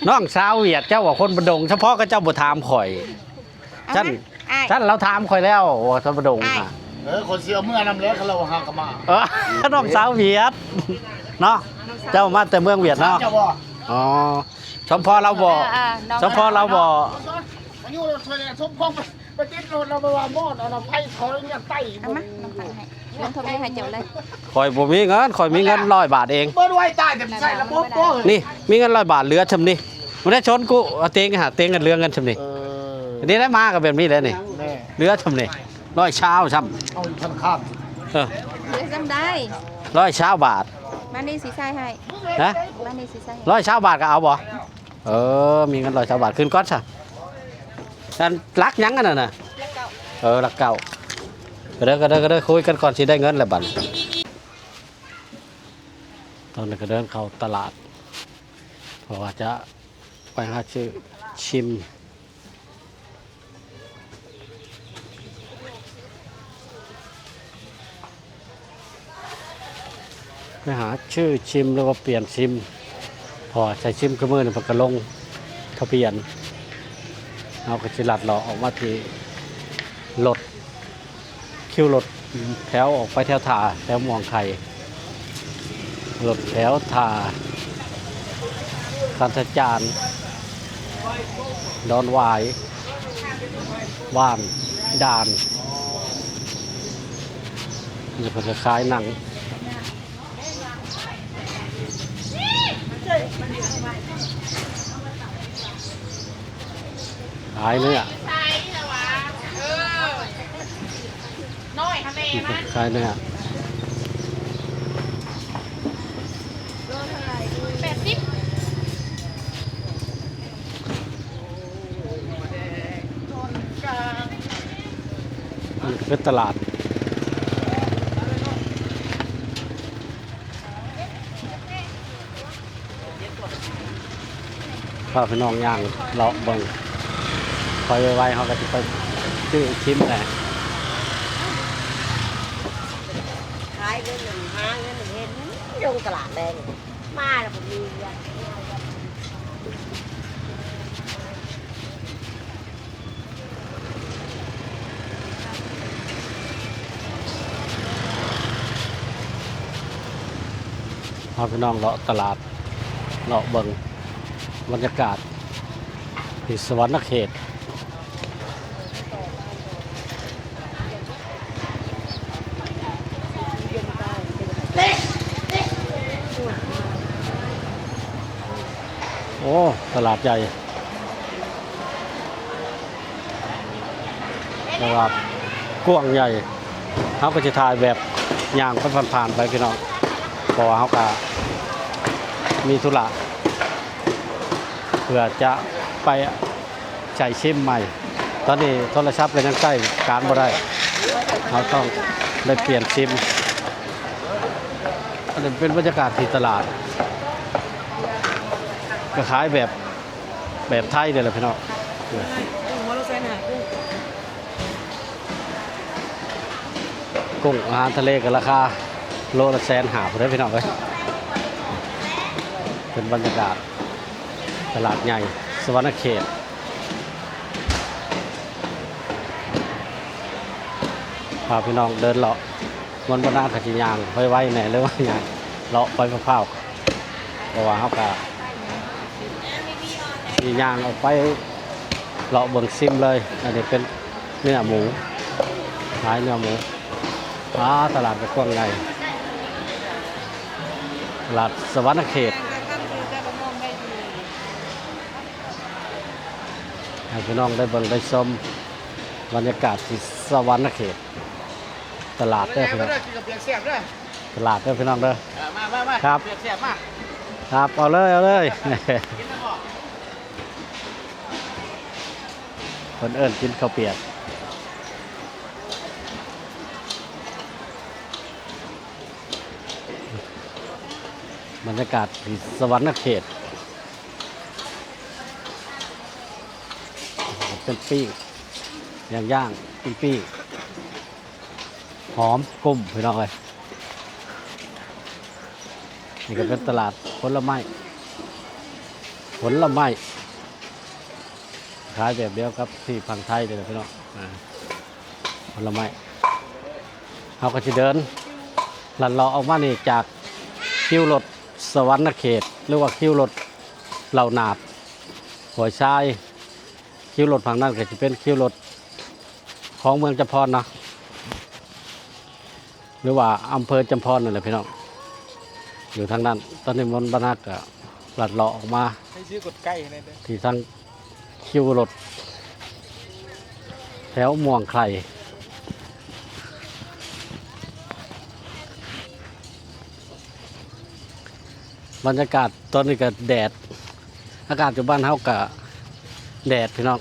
ນ້ອງສາວຫວຽດ ເຈົ້າວ່າຄົນບາດົງ ສະເພາະເຂົາເຈົ້າບໍ່ຖາມຂ້ອຍ. ເອົາ ຊັ້ນ ມາ ອ້າຍ ຊັ້ນລາວຖາມຂ້ອຍແລ້ວວ່າຄົນບາດົງ ອ້າຍ ຫາ ເອີ ຄົນຊິເອົາເມືອນຳແລ້ວ ຄັນລາວຫາກະມາ. ເອີ ນ້ອງສາວຫວຽດເນາະ ເຈົ້າມາແຕ່ເມືອງຫວຽດເນາະ. ເຈົ້າບໍ່? ອໍ ສົມພໍລາວບໍ່? ເອີ ເອີ ນ້ອງ ສົມພໍລາວບໍ່? ມາຢູ່ຊ່ວຍສົມພໍ ໄປຕິດລົດລາວ ໄປວ່າໝໍນເອົານຳໄປ ຂໍອະນຸຍາດໄປ. ເອົາມາ ນ້ອງຕັງໃຫ້ ລົງທະບຽນໃຫ້ເຈົ້າເລີຍ. ຂ້ອຍບໍ່ມີເງິນ ຂ້ອຍມີເງິນຮ້ອຍບາດເອງ. ເບິດໄວ້ຕາຍ ຈະໃຊ້ລະບົບບໍ່? ນີ້ ມີເງິນຮ້ອຍບາດ ເຫຼືອຊ່ຳນີ້ ບໍ່ໄດ້ຊົນກູ ເອົາເຕັງຫາເຕັງກັນ ເຫຼືອເງິນຊ່ຳນີ້. ເອີ ນີ້ໄດ້ມາກໍແບບນີ້ແຫຼະນີ້ ແມ່ ເຫຼືອຊ່ຳນີ້ ຮ້ອຍຊາວຊ້ຳ. ເອົາທະນາຄານ ເອີ ເຫຼືອຊ່ຳໃດ? ຮ້ອຍຊາວບາດ. ມານີ້ຊິໃສ່ໃຫ້. ຮະ? ມານີ້ຊິໃສ່ໃຫ້. ຮ້ອຍຊາວບາດກໍເອົາບໍ່? ເອີ ມີເງິນຮ້ອຍຊາວບາດ ຂຶ້ນກ່ອນຊະ. ອັນຫຼັກຫຍັງອັນນັ້ນນະ? ຫຼັກເກົ້າ. ເອີ ຫຼັກເກົ້າ. ກໍເດີ ກໍເດີ ກໍເດີ ຄຸຍກັນກ່ອນ ຊິໄດ້ເງິນແລ້ວບັດນີ້. ຕອນນີ້ກໍເດີນເຂົ້າຕະຫຼາດ ເພາະວ່າຈະໄປຫາຊື້ຊິມ. ໄປຫາຊື້ຊິມ ຫຼືວ່າປ່ຽນຊິມ ເພາະວ່າໃຊ້ຊິມຄືມື້ນີ້ ເພິ່ນກໍລົງທະບຽນ. ເຮົາກໍຊິລັດເລາະອອກມາທີ່ລົດ ຄິວລົດແຖວອອກໄປແຖວທ່າ ແຖວມ່ວງໄຂ່ ລົດແຖວທ່າ ທ່ານທະຈານ ດອນຫວາຍ ບ້ານດ່ານ. ນີ້ເພິ່ນກໍຂາຍໜັງ ຂາຍເນື້ອ ນ້ອຍຫາແມ່ມັນ ຂາຍເນື້ອ ແປດສິບ. ອັນນີ້ກໍເປັນຕະຫຼາດ ພາພີ່ນ້ອງຍ່າງເລາະເບິ່ງ ຄ່ອຍໄວໆ ເຮົາກໍຊິໄປຊື້ຊິມແຫຼະ. ຂາຍເງິນນຳ ຫາເງິນນຳ ເຫັນລົງຕະຫຼາດແດງ ມາແລ້ວບໍ່ມີວຽກ. ພາພີ່ນ້ອງເລາະຕະຫຼາດ ເລາະເບິ່ງບັນຍາກາດທີ່ສະຫວັນນະເຂດ. ໂອ້ ຕະຫຼາດໃຫຍ່ ແຕ່ວ່າກວ້າງໃຫຍ່. ເຮົາກໍຊິຖ່າຍແບບຍ່າງໄປຜ່ານໆ ໄປພີ່ນ້ອງ ເພາະວ່າເຮົາກໍມີທຸລະ ເພື່ອຈະໄປໃຊ້ຊິມໃໝ່. ຕອນນີ້ໂທລະສັບກໍຍັງໃຊ້ການບໍ່ໄດ້ ເຮົາຕ້ອງໄດ້ປ່ຽນຊິມ. ອັນນີ້ເປັນບັນຍາກາດທີ່ຕະຫຼາດ ກໍຂາຍແບບ ແບບໄທນີ້ແຫຼະພີ່ນ້ອງ. ກຸ້ງ ອາຫານທະເລກໍລາຄາໂລລະແສນຫ້າພຸ້ນເດີພີ່ນ້ອງເອີຍ. ເປັນບັນຍາກາດຕະຫຼາດໃຫຍ່ສະຫວັນນະເຂດ ພາພີ່ນ້ອງເດີນເລາະ. ມັນບໍ່ນານກໍຊິຍ່າງໄວໆແດ່ ຫຼືວ່າຍ່າງເລາະໄປພ້າວໆ ເພາະວ່າເຮົາກະຊິຍ່າງອອກໄປເລາະເບິ່ງຊິມເລີຍ. ອັນນີ້ເປັນເນື້ອໝູ ຂາຍເນື້ອໝູ. ອາ ຕະຫຼາດກໍກວ້າງໃຫຍ່ ຕະຫຼາດສະຫວັນນະເຂດ ໃຫ້ພີ່ນ້ອງໄດ້ເບິ່ງໄດ້ຊົມບັນຍາກາດທີ່ສະຫວັນນະເຂດ. ຕະຫຼາດເດີພີ່ນ້ອງ ຕະຫຼາດເດີພີ່ນ້ອງເດີ. ເອີ ມາ ມາ ມາ ຄັບ ເອົາເລີຍ ເອົາເລີຍ. ເພິ່ນເອີ້ນກິນເຂົ້າປຽກ. ບັນຍາກາດທີ່ສະຫວັນນະເຂດ ເປັນປີ້ງ ຍ່າງໆ ປີ້ງໆ ຫອມກຸ້ມພີ່ນ້ອງເອີຍ. ນີ້ກໍເປັນຕະຫຼາດຜົນລະໄມ້ ຜົນລະໄມ້ ຂາຍແບບດຽວກັບທີ່ຝັ່ງໄທເລີຍພີ່ນ້ອງ ອາ ຜົນລະໄມ້. ເຮົາກໍຊິເດີນລັດເລາະອອກມານີ້ຈາກຄິວລົດສະຫວັນນະເຂດ ຫຼືວ່າຄິວລົດເຫຼົ່າໜາດ ຫ້ວຍຊາຍ. ຄິວລົດຝັ່ງນັ້ນກໍຊິເປັນຄິວລົດຂອງເມືອງຈຳພອນເນາະ ຫຼືວ່າອຳເພີຈຳພອນນັ້ນແຫຼະພີ່ນ້ອງ ຢູ່ທາງນັ້ນ. ຕອນນີ້ມົນບັນນາກໍລັດເລາະອອກມາ ໃຫ້ຊື້ກົດໄກ່ໃຫ້ແດ່ເດີ ທີ່ທາງຄິວລົດແຖວມ່ວງໄຂ່. ບັນຍາກາດຕອນນີ້ກໍແດດ ອາກາດຢູ່ບ້ານເຮົາກໍແດດພີ່ນ້ອງ.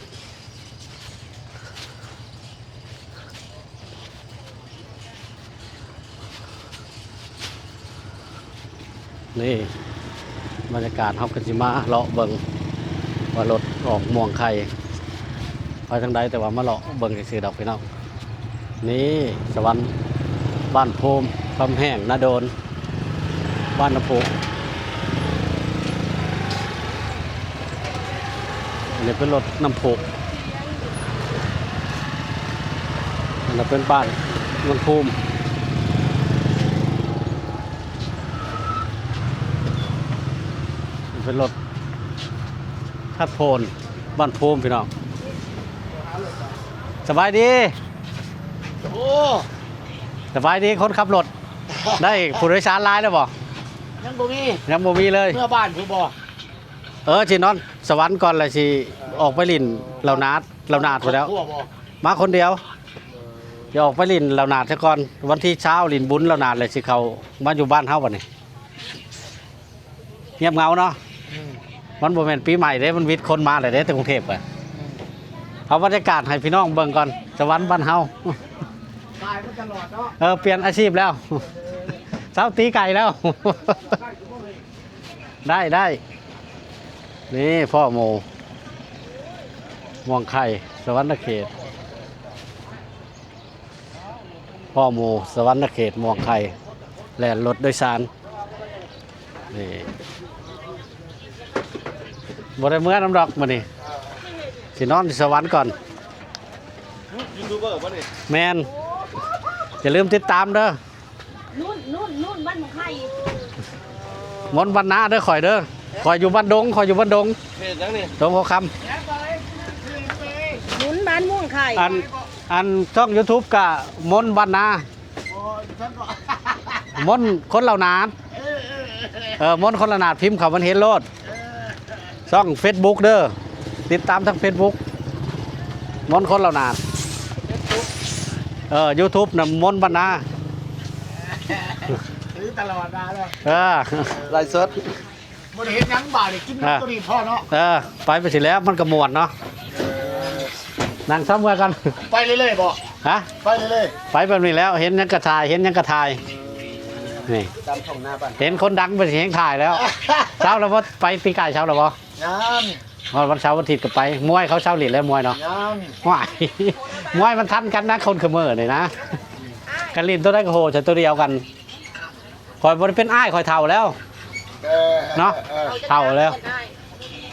ນີ້ບັນຍາກາດ ເຮົາກໍຊິມາເລາະເບິ່ງວ່າລົດອອກມ່ວງໄຂ່ໄປທາງໃດ ແຕ່ວ່າມາເລາະເບິ່ງຊື່ໆດອກພີ່ນ້ອງ. ນີ້ສະຫວັນ ບ້ານພູມ ຄຳແຮງ ນາໂດນ ບ້ານນ້ຳພຸ. ອັນນີ້ເປັນລົດນ້ຳພຸ ອັນນັ້ນເປັນບ້ານນວນພູມ. ເປັນລົດທັດໂພນ ບ້ານພູມພີ່ນ້ອງ. ສະບາຍດີ. ໂອ້ ສະບາຍດີຄົນຂັບລົດ. ໄດ້ຜູ້ໂດຍສານຫຼາຍແລ້ວບໍ່? ຍັງບໍ່ມີ ຍັງບໍ່ມີເລີຍ. ເມືອບ້ານພຸ້ນບໍ່? ເອີ ຊິນອນສະຫວັນກ່ອນ ແລ້ວຊິອອກໄປຫຼິ້ນເຫຼົ່າໜາດ ເຫຼົ່າໜາດພຸ້ນແລ້ວ. ຄອບຄົວບໍ່? ມາຄົນດຽວ. ຊິອອກໄປຫຼິ້ນເຫຼົ່າໜາດຊະກ່ອນ ວັນທີຊາວຫຼິ້ນບຸນເຫຼົ່າໜາດ ແລ້ວຊິເຂົ້າມາຢູ່ບ້ານເຮົາບັດນີ້. ງຽບເຫງົາເນາະ. ອືມ ມັນບໍ່ແມ່ນປີໃໝ່ເດ້ ມັນວິດຄົນມາແລ້ວເດ້ ແຕ່ກຸງເທບກະ. ອືມ ເອົາບັນຍາກາດໃຫ້ພີ່ນ້ອງເບິ່ງກ່ອນ ສະຫວັນບ້ານເຮົາ. ຂາຍມາຕະຫຼອດເນາະ. ເອີ ປ່ຽນອາຊີບແລ້ວ ເຊົາຕີໄກ່ແລ້ວ. ໄດ້ ໄດ້. ນີ້ພໍ່ໝູ່ມ່ວງໄຂ່ ສະຫວັນນະເຂດ. ພໍ່ໝູ່ສະຫວັນນະເຂດ ມ່ວງໄຂ່ ແລ່ນລົດໂດຍສານ. ນີ້ ບໍ່ໄດ້ເມືອນຳດອກມື້ນີ້ ຊິນອນທີ່ສະຫວັນກ່ອນ. ຢູທູບເບີບໍ່ນີ້? ແມ່ນ. ຢ່າລືມຕິດຕາມເດີ. ນຸ່ນ ນຸ່ນ ນຸ່ນ ບ້ານໝອງໄຂ່. ມົນວັນນາເດີ ຂ້ອຍເດີ ຂ້ອຍຢູ່ບ້ານດົງ ຂ້ອຍຢູ່ບ້ານດົງ. ເຂດຫຍັງນີ້? ດົງຫົວຄຳ. ນຸ່ນ ບ້ານມ່ວງໄຂ່. ອັນ ອັນຊ່ອງຢູທູບກະມົນວັນນາ ມົນຄົນເຫຼົ່າໜາດ. ເອີ ມົນຄົນເຫຼົ່າໜາດ ພິມເຂົ້າມັນເຫັນໂລດ. ຊ່ອງເຟສບຸກເດີ ຕິດຕາມທາງເຟສບຸກ ມົນຄົນເຫຼົ່າໜາດ. ເອີ ຢູທູບນະ ມົນບັນນາ. ຖືຕະຫຼອດມາເລີຍ. ເອີ ໄລສົດ. ບໍ່ໄດ້ເຮັດຫຍັງບາດນີ້ ກິນ ອ່າ ໂຕນີ້ພໍເນາະ. ເອີ ໄປໄປຊິແລ້ວ ມັນກໍມ່ວນເນາະ. ເອີ ນັ່ງຊະເມືອກ່ອນ. ໄປເລື້ອຍໆບໍ່? ຮະ? ໄປເລື້ອຍໆ. ໄປແບບນີ້ແລ້ວ ເຫັນຫຍັງກໍຖ່າຍ ເຫັນຫຍັງກໍຖ່າຍ. ນີ້ ຕາມທ້ອງນາບ້ານ ເຫັນຄົນດັງໄປຊິແຮງຖ່າຍແລ້ວ. ເຊົາແລ້ວບໍ່? ໄປປີກາຍເຊົາແລ້ວບໍ່? ຍັງ. ຮອດວັນເສົາວັນອາທິດກໍໄປ. ມວຍເຂົາເຊົາຫຼິ້ນແລ້ວມວຍເນາະ. ຍັງ. ວ້າຍ ມວຍມັນທັນກັນນະ ຄົນຄືມື້ນີ້ນະ. ກັນຫຼິ້ນໂຕໃດກໍໂຫໃສ່ໂຕດຽວກັນ. ຂ້ອຍບໍ່ໄດ້ເປັນອ້າຍ ຂ້ອຍເຖົ້າແລ້ວ ເອີ ເນາະ. ເອີ ເຖົ້າແລ້ວ.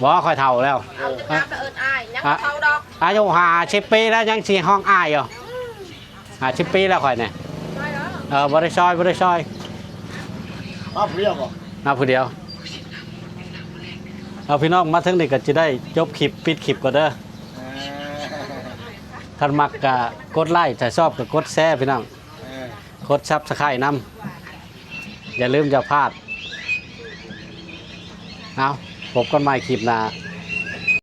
ບໍ່ ຂ້ອຍເຖົ້າແລ້ວ. ເອີ ເອົາແຕ່ໜ້າກໍເອີ້ນອ້າຍ ຍັງບໍ່ເຖົ້າດອກ. ອາຍຸຫ້າສິບປີແລ້ວ ຍັງຊິຮ້ອງອ້າຍຢູ່. ຫ້າສິບປີແລ້ວຂ້ອຍນີ້. ເອີ ບໍ່ໄດ້ຊ່ອຍ ບໍ່ໄດ້ຊ່ອຍ. ມາຜູ້ດຽວບໍ່? ມາຜູ້ດຽວ. ເອົາ ພີ່ນ້ອງ ມາເຖິງນີ້ກໍຈະໄດ້ຈົບຄລິບ ປິດຄລິບກ່ອນເດີ. ເອີ ຄັນມັກກໍກົດໄລ ຖ້າຊອບກໍກົດແຊ ພີ່ນ້ອງ. ເອີ ກົດຊັບສະໄຄຣບ໌ນຳ ຢ່າລືມຢ່າພາດ. ເອົາ ພົບກັນໃໝ່ຄລິບໜ້າ.